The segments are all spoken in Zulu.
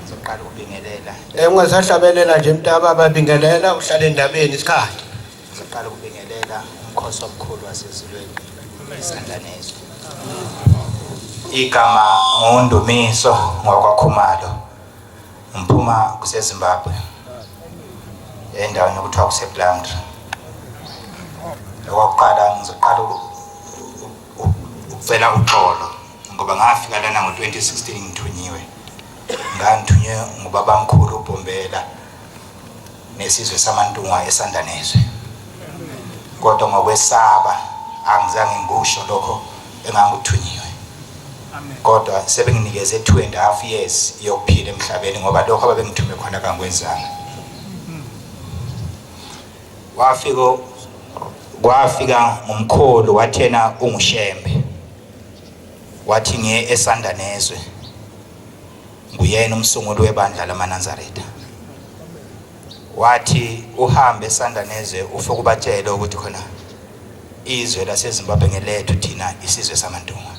Ngizoqala ukubingelela. Ungasahlabelela nje mntaba babingelela uhlale endabeni isikhathi. Ngizoqala ukubingelela umkhosi omkhulu wasezulwini isandla nezwe. Igama nguNdumiso ngwakwaKhumalo. Ngiphuma kuseZimbabwe. Endaweni okuthiwa kusePlumtree. Okokuqala ngizoqala ukucela uxolo ngoba ngafika lana ngo-2016 ngithunyiwe. Ngangithunywe ngubabamkhulu uBhombela nesizwe samaNtungwa eSandanezwe. Kodwa ngokwesaba angizange ngikusho lokho engangikuthunyiwe. Kodwa sebenginikeze 2.5 years yokuphila emhlabeni ngoba lokho ababengithume khona kangikwenzanga. Wafika kwafika ngumkhulu wathena unguShembe. Wathi ngiye eSandanezwe. Nguyena umsunguli webandla lamaNazaretha. Wathi uhambe eSandanezwe ufike ubatshele ukuthi khona izwe laseZimbabwe ngelethu thina isizwe samaNtungwa.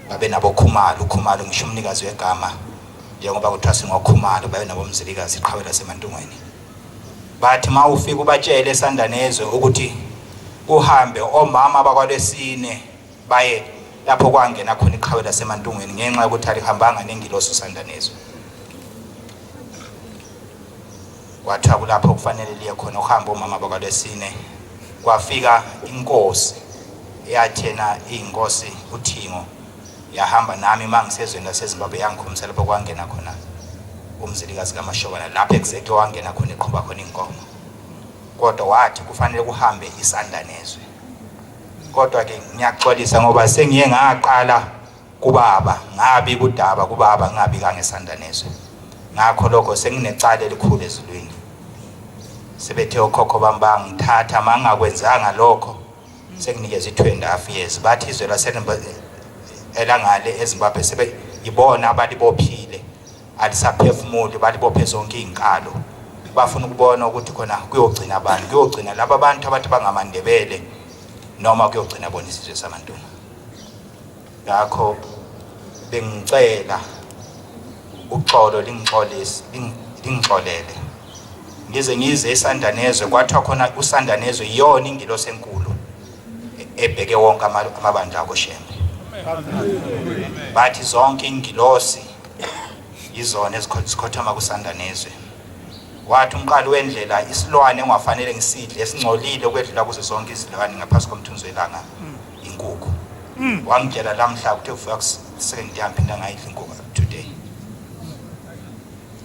Babe naboKhumalo, uKhumalo ngisho umnikazi wegama njengoba kuthiwa singoKhumalo babe naboMzilikazi iqhawe laseMantungweni. Bathi uma ufika ubatshele eSandanezwe ukuthi kuhambe omama bakwaLwesine baye lapho kwangena khona iqhawe laseMantungweni ngenxa yokuthi alihambanga nengilosi uSandanezwe. Kwathiwa kulapho kufanele liye khona ukuhamba omama bakwaLwesine. Kwafika inkosi eyathena iyinkosi uThingo yahamba nami uma ngisezweni laseZimbabwe yangikhombisa lapho kwangena khona uMzilikazi kaMashobana lapho exactly wangena khona eqhuba khona inkomo. Kodwa wathi kufanele kuhambe iSandanezwe. Kodwa ke ngiyaxolisa ngoba sengiye ngaqala kubaba ngabi kudaba kubaba ngabi kangeSandanezwe. Ngakho lokho senginecala elikhulu ezulwini. Sebethe okhokho bami bangithatha mangingakwenzanga lokho senginikeza i-2.5 years bathi izwe elangale eZimbabwe sebe yibona abalibophile alisaphefumuli balibophe zonke izinkalo bafuna ukubona ukuthi khona kuyogcina abantu kuyogcina laba bantu abathi bangamandebele noma kuyogcina bona isizwe saMantungwa. Ngakho bengicela uxolo lingixolise lingixolele ngize ngize eSandanezwe kwathiwa khona uSandanezwe iyona ingilosi enkulu ebheke wonke amabandla akoShembe. Bathi zonke ingilosi izona ezikhothama kuSandanezwe. Wathi umqali wendlela isilwane engafanele ngisidle esingcolile ukwedlula kuzo zonke izilwane ngaphansi komthunzi welanga inkukhu. Wangitshela lamhla kuthe kuvuka kuseni ngiyaphinda ngayidla inkukhu up today.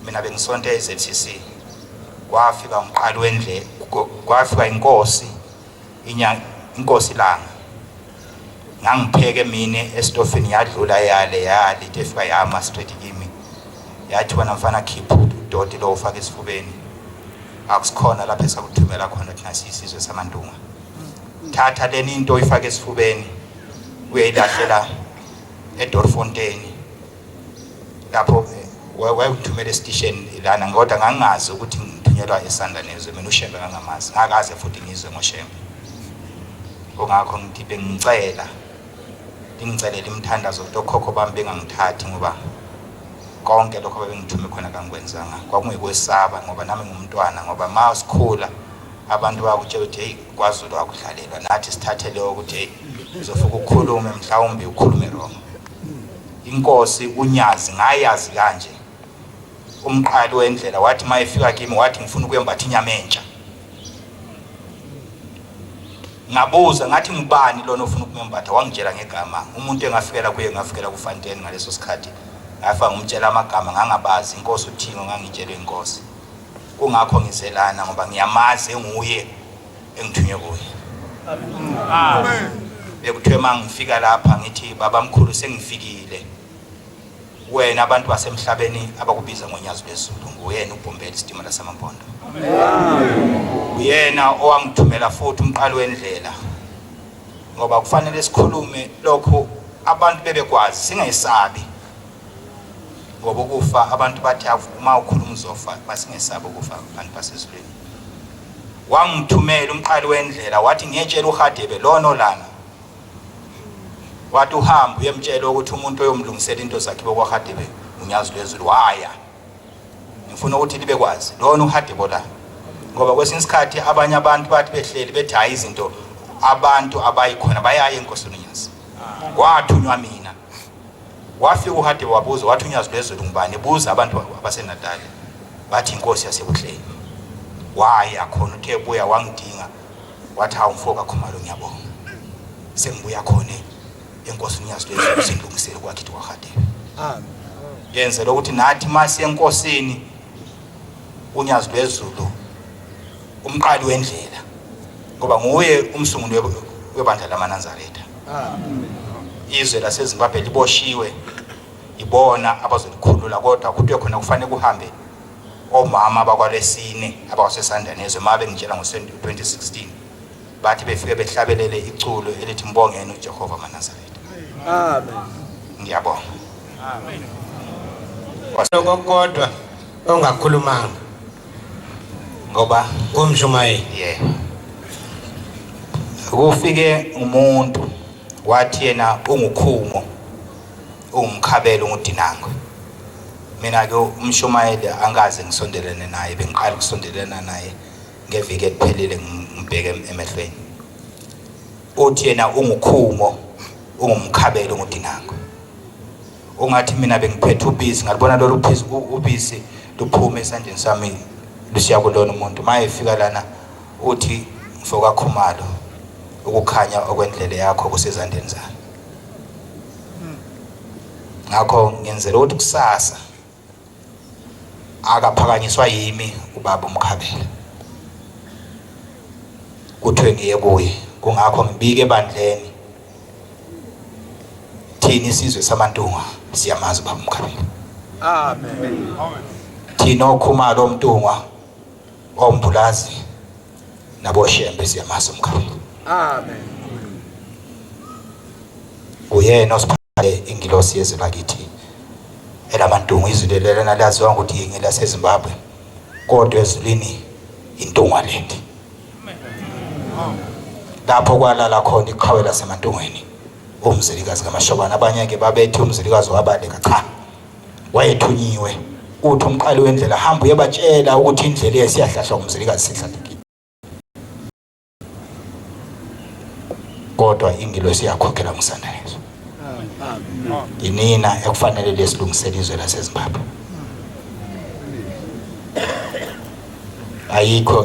Mina bengisonta e-ZCC kwafika umqali wendlela kwafika inkosi inyanga inkosi langa ngangipheke mina esitofini yadlula yale yale into efika yama straight kimi yathi wena mfana khipha udoti lo ufake esifubeni akusikhona lapho esakuthumela khona thina siyisizwe saMantungwa thatha leni into oyifake esifubeni uyayilahlela eDorfontein lapho wayengithumela esitisheni lana kodwa ngangingazi ukuthi ngithunyelwa eSandanezwe mina uShembe ngangamazi ngakaze futhi ngizwe ngoShembe kungakho ngithi bengicela ningicelele imithandazo ukuthi okhokho bami bengangithathi ngoba konke lokho ababengithume khona kangikwenzanga kwakungekwesaba ngoba nami ngumntwana ngoba ma sikhula abantu bayakutshela ukuthi heyi kwaZulu akudlalelwa nathi sithathe leyo ukuthi heyi uzofika ukhulume mhlawumbe ukhulume wrong. Inkosi uNyazi ngayazi kanje umqali wendlela wathi uma efika kimi wathi ngifuna ukuyembatha inyama entsha. Ngabuza ngathi ngubani lona ofuna ukumembatha wangitshela ngegama umuntu engafikela kuye ngafikela kuFanteni ngaleso sikhathi ngafika ngumtshela amagama ngangabazi inkosi uThingo ngangitshelwe inkosi kungakho ngizelana ngoba ngiyamazi enguye engithunywe kuye. Amen. Bekuthiwe mangifika lapha ngithi baba mkhulu sengifikile wena abantu basemhlabeni abakubiza ngonyazi lwezulu nguyena ubhombela isitimela samampondo. Uyena owangithumela futhi umqali wendlela ngoba kufanele sikhulume lokhu abantu bebekwazi singesabi ngoba ukufa abantu bathi uma ukhuluma uzofa basingesabi ukufa abantu basezulwini. Wangithumela umqali wendlela wathi ngiyetshela uHadebe lona olana. Wathi uhambe uyemtshela ukuthi umuntu oyomlungisela into zakhe bokwaHadebe Unyazi Lwezulu waya. Ngifuna ukuthi libe kwazi lona uHadebe la, ngoba kwesinye isikhathi abanye abantu bathi behleli bethi hayi izinto abantu abayikhona bayaye enkosini uNyazi. Kwathunywa mina, wafika uHadebe wabuza wathi uNyazi Lwezulu ngubani, buza abantu abaseNatali, bathi inkosi yaseBuhleni. Waya khona, uthe buya wangidinga wathi hawu mfo kaKhumalo ngiyabonga, sengibuya khona enkosini uNyazi Lwezulu sengilungisele kwakhithi kwaHadebe. Amen. Yenzela ukuthi nathi masiye enkosini uNyazi Lwezulu umqali wendlela, ngoba nguye umsunguli webandla lamaNazaretha. Amen. Izwe laseZimbabwe liboshiwe, ibona abazolikhulula, kodwa kuthiwe khona kufanele kuhambe omama abakwalesine abakwaseSandanezwe. Ma bengitshela ngo-2016 bathi befike behlabelele iculo elithi mbongeni uJehova maNazaretha. Amen. Ngiyabonga. Amen. Kodwa ongakhulumanga ngoba ngomshumayeli. Yebo. Kufike umuntu wathi yena ungukhumo, ungumkhabelo, ungudinango. Mina ke umshumayeli angaze ngisondelene naye, bengiqala ukusondelana naye ngeviki eliphelile, ngibheke emehlweni. Uthi yena ungukhumo, ungumkhabelo, ungudinango. Ungathi mina bengiphethe ubisi, ngalibona lolu ubisi luphuma esandleni sami lusiya kulona umuntu. Mayefika lana uthi mfoka Khumalo, ukukhanya okwendlela yakho kusezandleni zami. Ngakho ngenzela ukuthi kusasa akaphakanyiswa yimi ubaba uMkhabela, kuthiwe ngiye kuye. Kungakho ngibike ebandleni, thina isizwe samaNtungwa siyamazi ubaba uMkhabela. Amen. Thina oKhumalo, oMntungwa, oMbulazi naboShembe siyamazi uMkhabela. Amen. Uyena osiphathe ingilosi yezwe lakithi elaMantungwa. Izwi lelana laziwa ngokuthi yingi laseZimbabwe, kodwa ezulwini iNtungwa land, lapho kwalala khona iqhawe laseMantungweni uMzilikazi kaMashobana. Abanye ke babethi uMzilikazi wabaleka, cha, wayethunyiwe. Uthi umqali wendlela hamba uyebatshela ukuthi indlela yesiyahlahlwa uMzilikazi sihlahlekile, kodwa ingilosi yakhokhela nguSandanezo. Inina ekufanele lesilungisele izwe laseZimbabwe. Ayikho